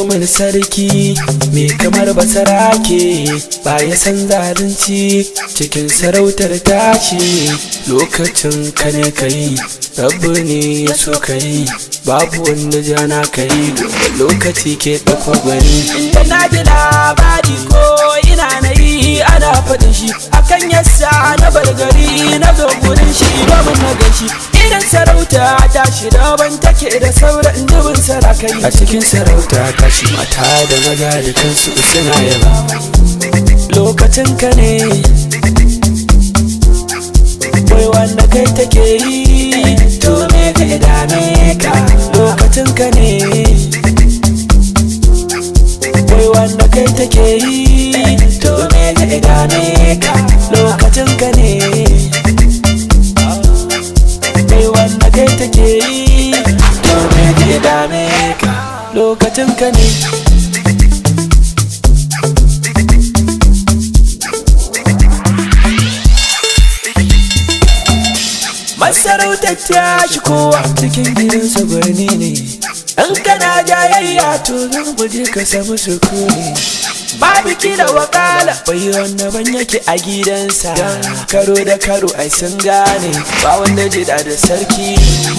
Domin sarki mai kamar basarake ba ya san zalunci cikin sarautar tashi. Lokacin ka ne kai, Rabbi ne ya so kai, babu wanda jana kai, domin lokaci ke ɗauka gwani. Inda na ji labari ko ina na yi ana faɗin shi, akan yasa na bar gari na zo gurin shi domin na gan shi. Idan sarauta ta shi daban take da sauran dubin sarakai. A cikin sarauta ta shi mata da maza da kansu suna yaba. Lokacin ka ne, wai wanda kai take yi, to me ka dame ka? Lokacin ka ne, wai wanda kai take yi, to me ka dame ka? Lokacin ka ne, wai wanda kai take yi, to me ka dame ka? Lokacin ka ne. Masarautar tashi kowa cikin gidansa gwani ne. In kana jayayya to zan guje ka samu sukuni. Babu da wakala bai wanda ban yake a gidansa. Dan karo da karo ai sun gane ba wanda jida da sarki.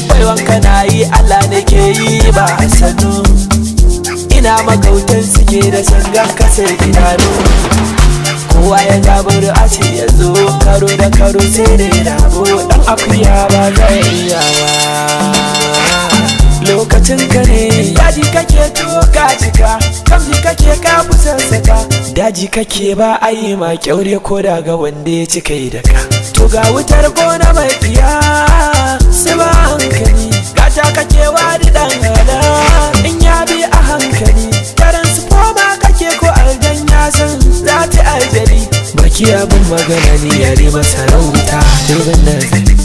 Bai wanka na yi, Allah ne ke yi ba a sanu. Ina magautan suke da sangan kasar idanu. Kowa ya zaburi a ce ya zo karo da karo sai dai rabo, dan akuya ba zai iya ba. Lokacin ka ne, daji kake to ka cika, kamji kake ka fi sassaka, daji kake ba a yi ma kyaure ko daga wanda ya cika yi da ka. To ga wutar gona mai tsiya su ba hankali, gata kake wadi dan hada in ya bi a hankali, karan su koma kake ko aljan ya san za ta aljali. Baki abin magana ne yare masarauta, turban nazari.